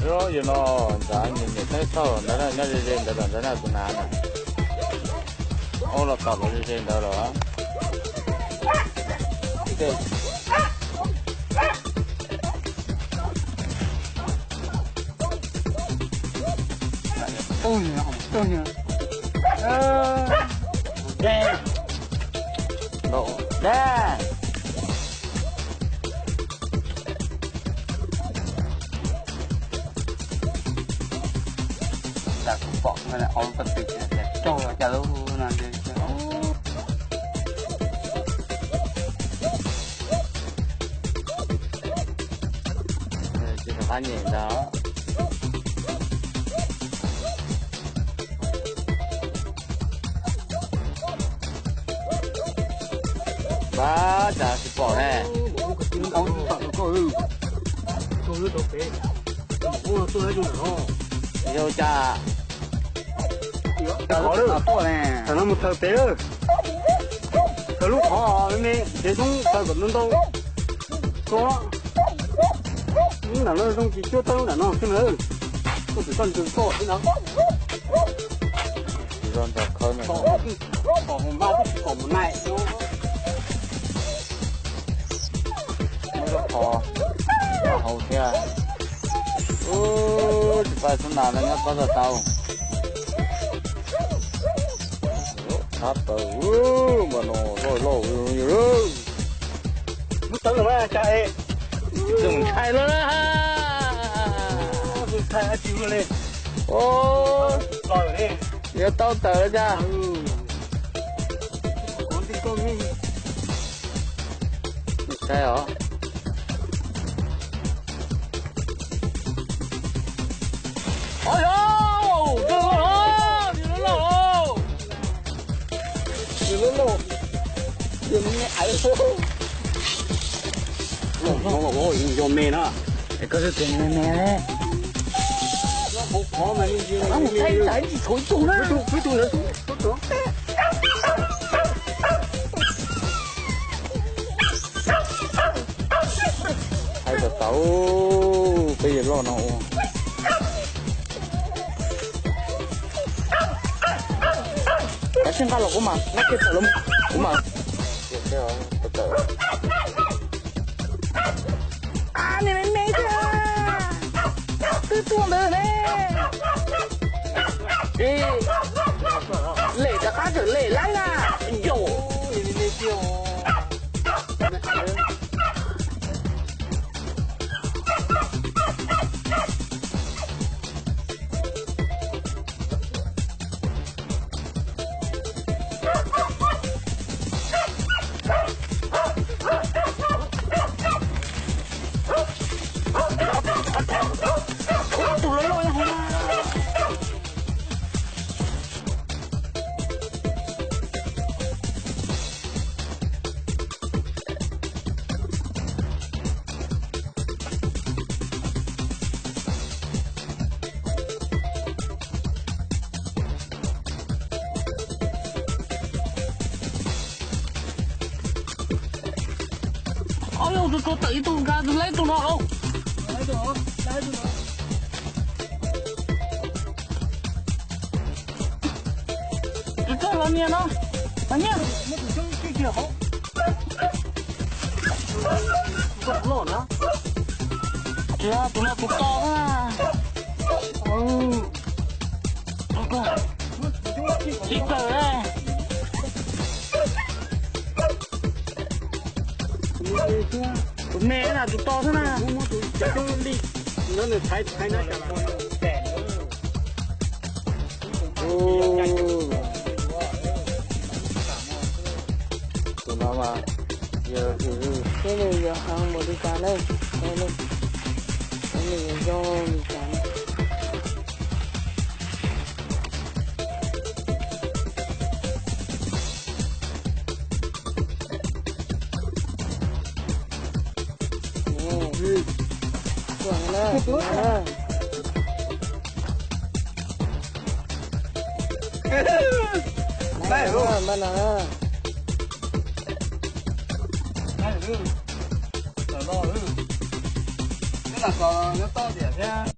Yog no, nrad nyiam nyiam thaij txog ntawd na, nyob ze ze ntawd los ntawd na, tus nav na. Ub, los tom los ze ze ntawd los. Kuv pom ob lub ko tw caug cas lub no. Tsis rov qab nyem ntag. Pab cas tsis pom ne. Yog cas? Qhov no mus taws pem, taws lub qhov me me, ntev xoob taws kom ntau ntau. Lub nram no zoo tsis cuab tau lub nram no xwb na. Koj tsis tau ntsws koj xwb na. Kom mus mas tsis kom mus nai. Muab lub qhov hauv thiab. Ub, tsis pais xub nas no nyob kob tau tau. Thab taws, npaj no loj loj. Muab tawv los mas cas es. Tsis ntshai lawm. Ub, yuav tau tawm lawm cas. Ntshai os. Ua, tus loj loj, tus loj loj, tus loj loj, tus me me aiv. Loj loj, yog me na. Koj tus me me ne. Mus thaij ib tsam tsis tshuav ib tug na. Thaij tau tau, peb yawg loj no ua. Kav tsij nqa los kuv mam nqa kiag tawm los kuv mam. A, me me thiab. Twb tuaj ntawd ne. Tsis lem rov qab tseem lem laib na. Yau. Ob, yog tus tau tawm ib tug, nkag tus laib tus no lauj. Tus tau los nias no, los nias. Tsis, tus no tus to na. Ib kawm. Tus me na, tus to xwb na. Tus no mas, thiab nws yuav heev npaum li cas na, thiab nws yuav zoo li cas na. Npaj no.